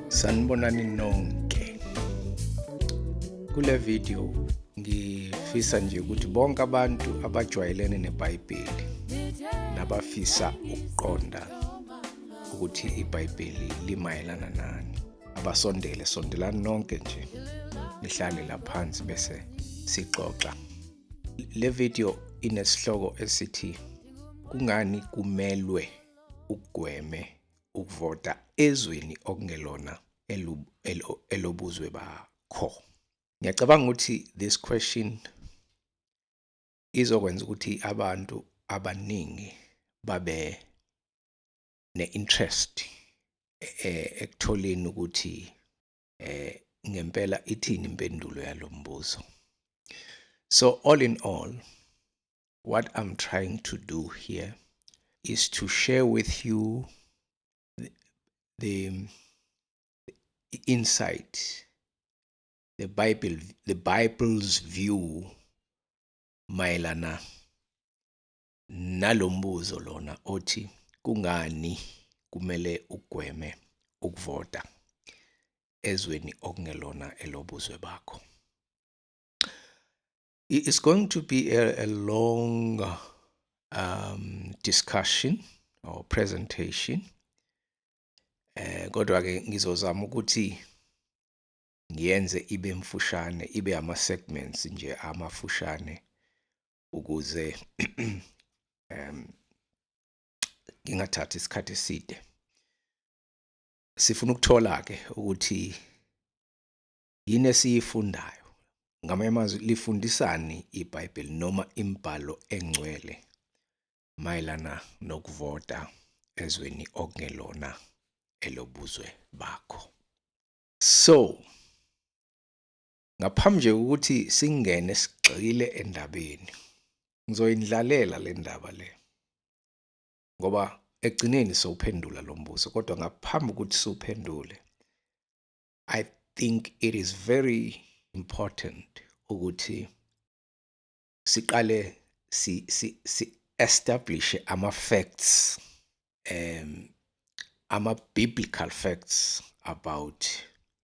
Sanibonani nonke. Kule video ngifisa nje ukuthi bonke abantu abajwayelene neBhayibheli nabafisa ukuqonda ukuthi iBhayibheli limayelana nani abasondele, sondelani nonke nje nihlale la phansi bese sixoxa. Le video inesihloko esithi kungani kumelwe ugweme ukuvota ezweni okungelona elobuzwe bakho. Ngiyacabanga ukuthi this question izokwenza ukuthi abantu abaningi babe ne-interest ekutholeni ukuthi ngempela ithini impendulo yalombuzo. So all in all, what I'm trying to do here is to share with you the insight, the Bible's view mayelana nalombuzo lona othi kungani kumele ugweme ukuvota ezweni okungelona elobuzwe bakho. It's going to be a long discussion or presentation. Kodwa ke ngizozama ukuthi ngiyenze ibe mfushane, ibe ama segments nje amafushane ukuze ngingathathi isikhathi eside. Sifuna ukuthola ke ukuthi yini esiyifundayo. Ngamanye amazwi, lifundisani iBhayibheli noma imibhalo engcwele mayelana nokuvota ezweni okungelona elobuzwe bakho. So ngaphambi nje ukuthi singene sigxile endabeni, ngizoyindlalela le ndaba le ngoba ekugcineni sowuphendula lo mbuzo, kodwa ngaphambi ukuthi siwuphendule, I think it is very important ukuthi siqale si establish ama facts, ama biblical facts about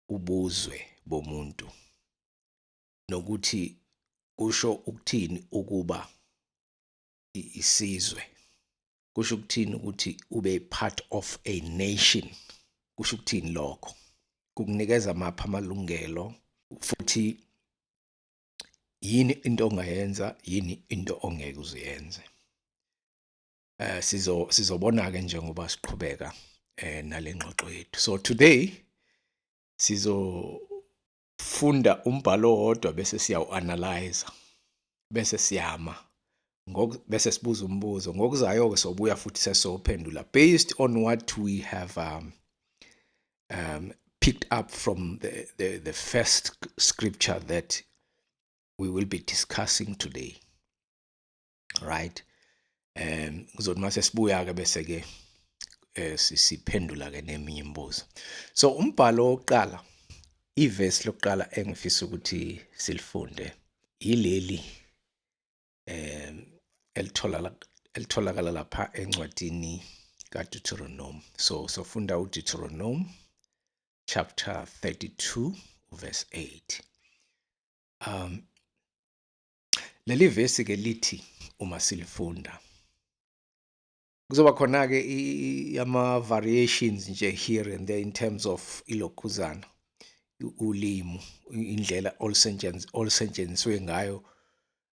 ubuzwe bomuntu nokuthi kusho ukuthini ukuba isizwe, kusho ukuthini ukuthi ube part of a nation, kusho ukuthini lokho, kukunikeza maphi amalungelo, futhi yini into ongayenza, yini into ongeke uziyenze. Sizobona ke njengoba siqhubeka nalengxoxo yethu. So today sizofunda umbhalo owodwa bese siyawu-analyze, bese siyama bese sibuza umbuzo. Ngokuzayo ke sobuya futhi sesophendula based on what we have picked up from the first scripture that we will be discussing today, right? Kuzothi mase sibuya ke bese ke siphendula ke neminye imibuzo. So umbhalo wokuqala, ivesi lokuqala engifisa ukuthi silifunde yileli elitholakala lapha encwadini kaDeuteronomy. So sofunda uDeuteronomy chapter 32 verse 8. Leli vesi ke lithi uma silifunda kuzoba khona ke ama variations nje here and there in terms of ilokhuzana, ulimi, indlela olusetshenziswe ngayo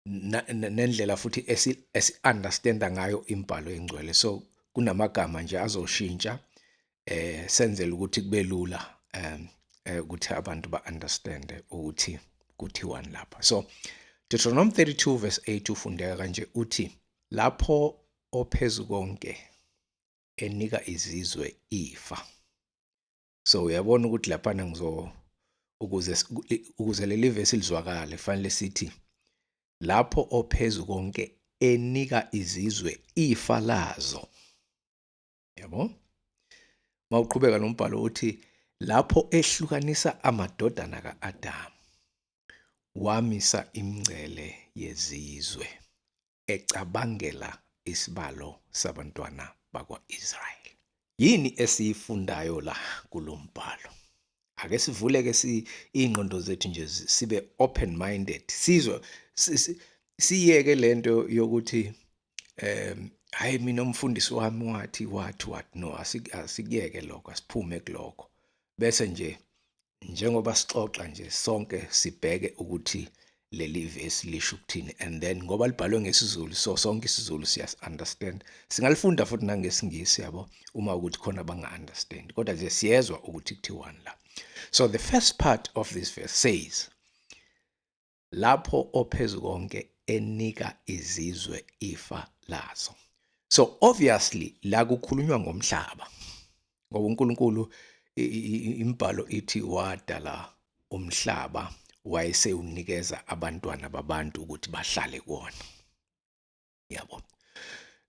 nendlela futhi esi understanda ngayo imbhalo engcwele. So kunamagama nje azoshintsha senzele ukuthi kube lula ukuthi abantu ba understand ukuthi kuthiwani lapha. So Deuteronomy 32 verse 8 ufundeka kanje, uthi lapho ophezu konke enika izizwe ifa. So uyabona ukuthi laphana ngizo ukuze leli vesi lizwakale fanele sithi lapho ophezu konke enika izizwe ifa lazo. Yabo? Mawuqhubeka nombhalo uthi lapho ehlukanisa amadodana kaAdamu wamisa imingcele yezizwe ecabangela isibalo sabantwana bakwa-Israyeli. Yini esiyifundayo la kulombhalo? Ake sivuleke si ingqondo zethu nje sibe open minded, sizwe, siyeke lento yokuthi hayi mina umfundisi wami wathi wathi wathi. No, asikuyeke lokho, asiphume kulokho, bese nje njengoba sixoxa nje sonke sibheke ukuthi leli verse lisho ukuthini. And then ngoba libhalwe ngesiZulu, so sonke isiZulu siyas understand. Singalifunda futhi nangesingisi, yabo, uma ukuthi khona banga understand, kodwa nje siyezwa ukuthi kuthiwani la. So the first part of this verse says lapho ophezu konke enika izizwe ifa lazo. So obviously la kukhulunywa ngomhlaba, ngoba uNkulunkulu, imibhalo ithi wadala umhlaba wayesewunikeza abantwana babantu ukuthi bahlale kuwona, yabo.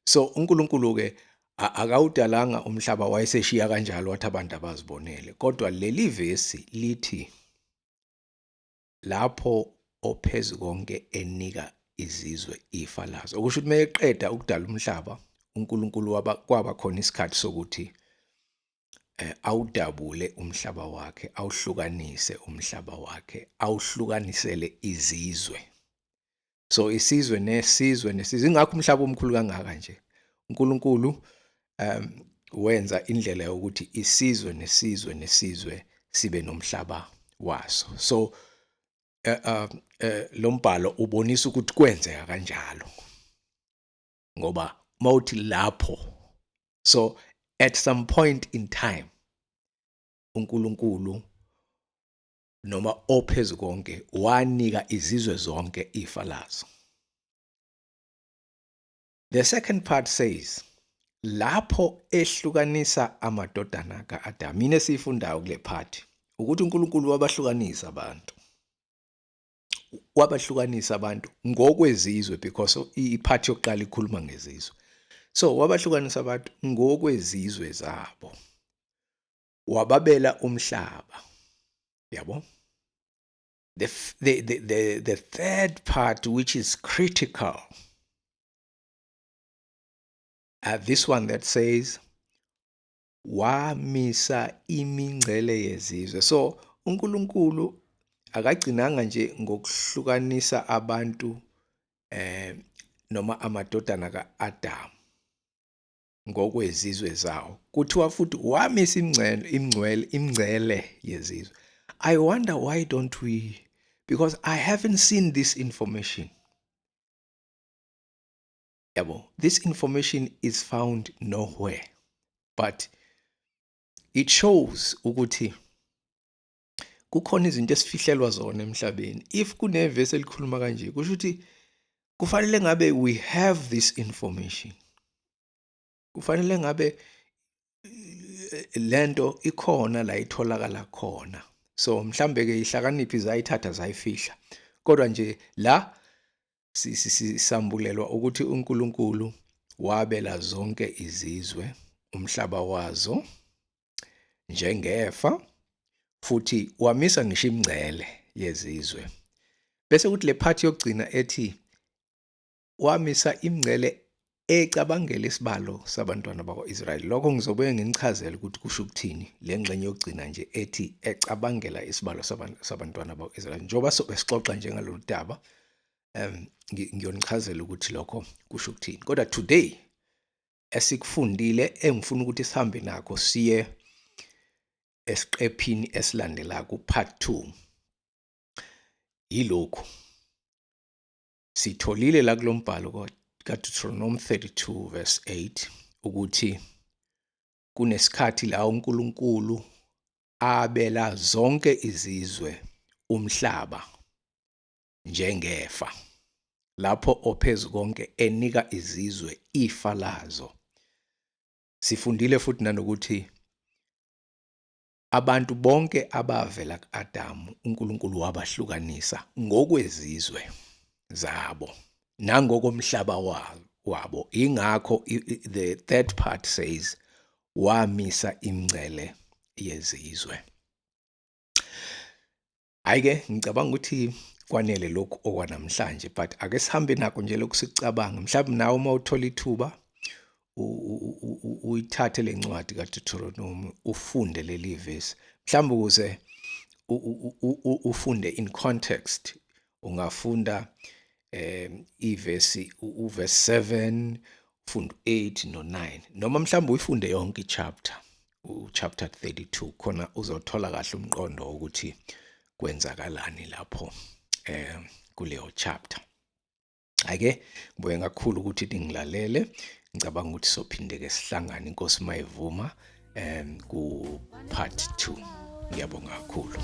So uNkulunkulu ke akawudalanga umhlaba wayeseshiya kanjalo wathi abantu abazibonele, kodwa leli vesi lithi lapho ophezu konke enika izizwe ifa lazo, okusho ukuthi mayeqeda ukudala umhlaba uNkulunkulu waba kwaba khona isikhathi sokuthi awudabule umhlaba wakhe, awuhlukanise umhlaba wakhe, awuhlukanisele izizwe. So isizwe nesizwe nesizwe, ingakho umhlaba omkhulu kangaka nje. uNkulunkulu wenza indlela yokuthi isizwe nesizwe nesizwe sibe nomhlaba waso. So lo mbhalo ubonisa ukuthi kwenzeka kanjalo, ngoba mawuthi lapho, so at some point in time uNkulunkulu noma ophezu konke wanika izizwe zonke ifa lazo. The second part says lapho ehlukanisa amadodana kaAdam. Mina esifundayo kule part ukuthi uNkulunkulu wabahlukanisa abantu, wabahlukanisa abantu ngokwezizwe, because ipart yokuqala ikhuluma ngezizwe. So wabahlukanisa abantu ngokwezizwe zabo, wababela umhlaba, yabo. The third part, which is critical, this one that says wamisa imingcele yezizwe. So uNkulunkulu akagcinanga nje ngokuhlukanisa abantu noma amadodana kaAdam ngokwezizwe zawo, kuthiwa futhi wamisa imingcele imingcwele imingcele yezizwe. I wonder why don't we, because I haven't seen this information, yabo. This information is found nowhere, but it shows ukuthi kukhona izinto esifihlelwa zona emhlabeni. If kunevesi elikhuluma kanje, kusho ukuthi kufanele ngabe we have this information, kufanele ngabe lento ikhona la itholakala khona. So mhlambe ke ihlakaniphi zayithatha zayifihla, kodwa nje la sisambulelwa ukuthi uNkulunkulu wabela zonke izizwe umhlaba wazo njengefa, futhi wamisa ngisho imingcele yezizwe. Bese kuthi le part yokugcina ethi wamisa imingcele ecabangela isibalo sabantwana bakwa-Israyeli, lokho ngizobuye nginichazele ukuthi kusho ukuthini le ngxenye yokugcina nje ethi ecabangela isibalo sabantwana bakwa-Israyeli. Njengoba sobe sixoxa njengalolu daba, ngiyonichazela ukuthi lokho kusho ukuthini. Kodwa today esikufundile engifuna ukuthi sihambe nakho siye esiqephini esilandela ku part 2 yilokhu sitholile la kulombhalo kaDeuteronomy 32 verse 8, ukuthi kunesikhathi la uNkulunkulu abela zonke izizwe umhlaba njengefa. Lapho ophezu konke enika izizwe ifa lazo. Sifundile futhi nanokuthi abantu bonke abavela kuAdamu uNkulunkulu wabahlukanisa ngokwezizwe zabo nangokomhlaba wabo. Ingakho the third part says wamisa imingcele yezizwe. Hhayi-ke ngicabanga ukuthi kwanele lokhu okwanamhlanje, but ake sihambe nakho nje lokhu sikucabanga. Mhlawumbe nawe uma uthola ithuba uyithathe le ncwadi kaDeuteronomy ufunde leli vesi, mhlawumbe ukuze ufunde in context. Ungafunda ivesi uverse 7, ufunda 8 no9, noma mhlawumbe uyifunde yonke ichapter, uchapter 32, khona uzothola kahle umqondo ukuthi kwenzakalani lapho kuleyo chapter. Ake ngibuye kakhulu ukuthi ningilalele. Ngicabanga ukuthi sophinde ke sihlangane, inkosi mayivuma, ku part 2. Ngiyabonga kakhulu.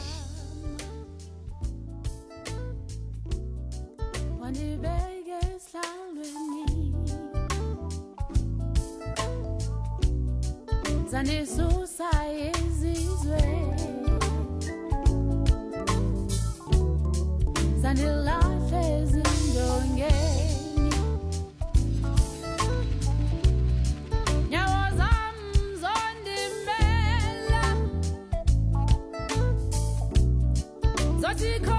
Wandibeke esihlalweni, zandisusa izizwe, zandilahla ezindongeni, nyawo zam zondimela, zothi.